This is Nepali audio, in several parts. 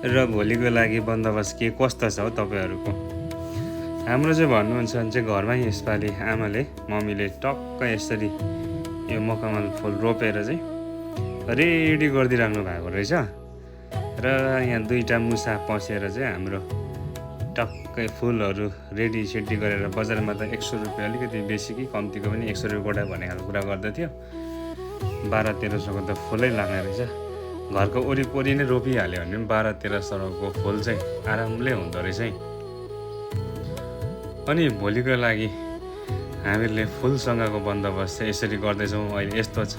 र भोलिको लागि बन्दोबस्त के कस्तो छ हो तपाईँहरूको? हाम्रो चाहिँ भन्नुहुन्छ भने चाहिँ घरमै यसपालि आमाले मम्मीले टक्क यसरी यो मखमल फुल रोपेर चाहिँ रेडी गरिदिइराख्नु भएको रहेछ। र यहाँ दुईवटा मुसा पसेर चाहिँ हाम्रो टक्कै फुलहरू रेडी सेडी गरेर बजारमा त 100 रुपियाँ अलिकति बेसी कि कम्तीको पनि 100 रुपियाँ गोटा भन्ने खालको कुरा गर्दैथ्यो। 12-1300को त फुलै लाग्ने रहेछ। घरको वरिपरि नै रोपिहाल्यो भने पनि 12-1300को फुल चाहिँ आरामले हुँदो रहेछ है। अनि भोलिको लागि हामीले फुलसँगको बन्दोबस्त चाहिँ यसरी गर्दैछौँ। अहिले यस्तो छ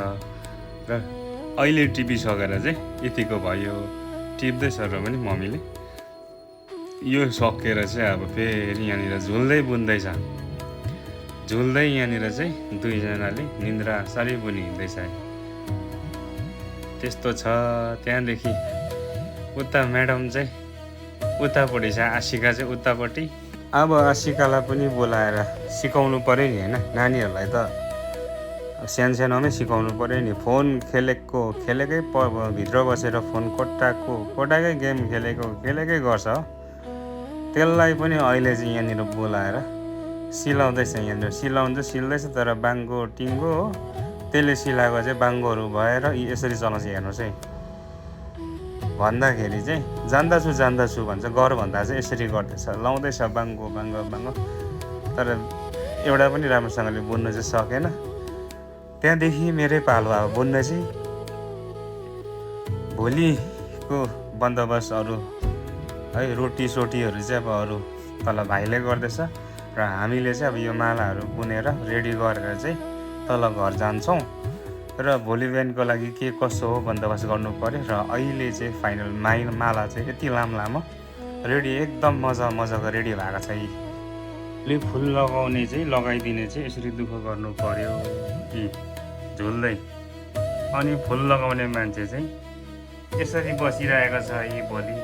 र अहिले टिपिसकेर चाहिँ यतिको भयो टिप्दैछ र पनि मम्मीले यो सकेर चाहिँ अब फेरि यहाँनिर झुल्दै बुन्दैछ। झुल्दै यहाँनिर चाहिँ दुईजनाले निन्द्रा सारी बुनी हिँड्दैछ। त्यस्तो छ। त्यहाँदेखि उता म्याडम चाहिँ उतापट्टि छ, आशिका चाहिँ उतापट्टि। अब आशिकालाई पनि बोलाएर सिकाउनु पऱ्यो नि होइन, नानीहरूलाई त सानोमै सिकाउनु पऱ्यो नि। फोन खेलेकै भित्र बसेर फोन कोटाकै गेम खेलेकै गर्छ हो। त्यसलाई पनि अहिले चाहिँ यहाँनिर बोलाएर सिलाउँदैछ। यहाँनिर सिल्दैछ तर बाङ्गो टिङ्गो हो, त्यसले सिलाएको चाहिँ बाङ्गोहरू भएर यसरी चलाउँछ। हेर्नुहोस् है, भन्दाखेरि चाहिँ जान्दछु भन्छ, गर भन्दा चाहिँ यसरी गर्दैछ, लाउँदैछ बाङ्गो तर एउटा पनि राम्रोसँगले बुन्न चाहिँ सकेन। त्यहाँदेखि मेरै पालो अब बुन्न चाहिँ। भोलिको बन्दोबस्त अरू है, रोटी सोटीहरू चाहिँ अब अरू तल भाइले गर्दैछ र हामीले चाहिँ अब यो मालाहरू बुनेर रेडी गरेर चाहिँ तल घर जान्छौँ। र भोलि बिहानको लागि के कसो हो बन्दोबस्त गर्नु पऱ्यो। र अहिले चाहिँ फाइनल माला चाहिँ यति लामो रेडी, एकदम मजाको रेडी भएको छ। यी फुल लगाइदिने चाहिँ यसरी दुःख गर्नु पऱ्यो कि झुल्दै। अनि फुल लगाउने मान्छे चाहिँ यसरी बसिरहेको छ। यी भोलि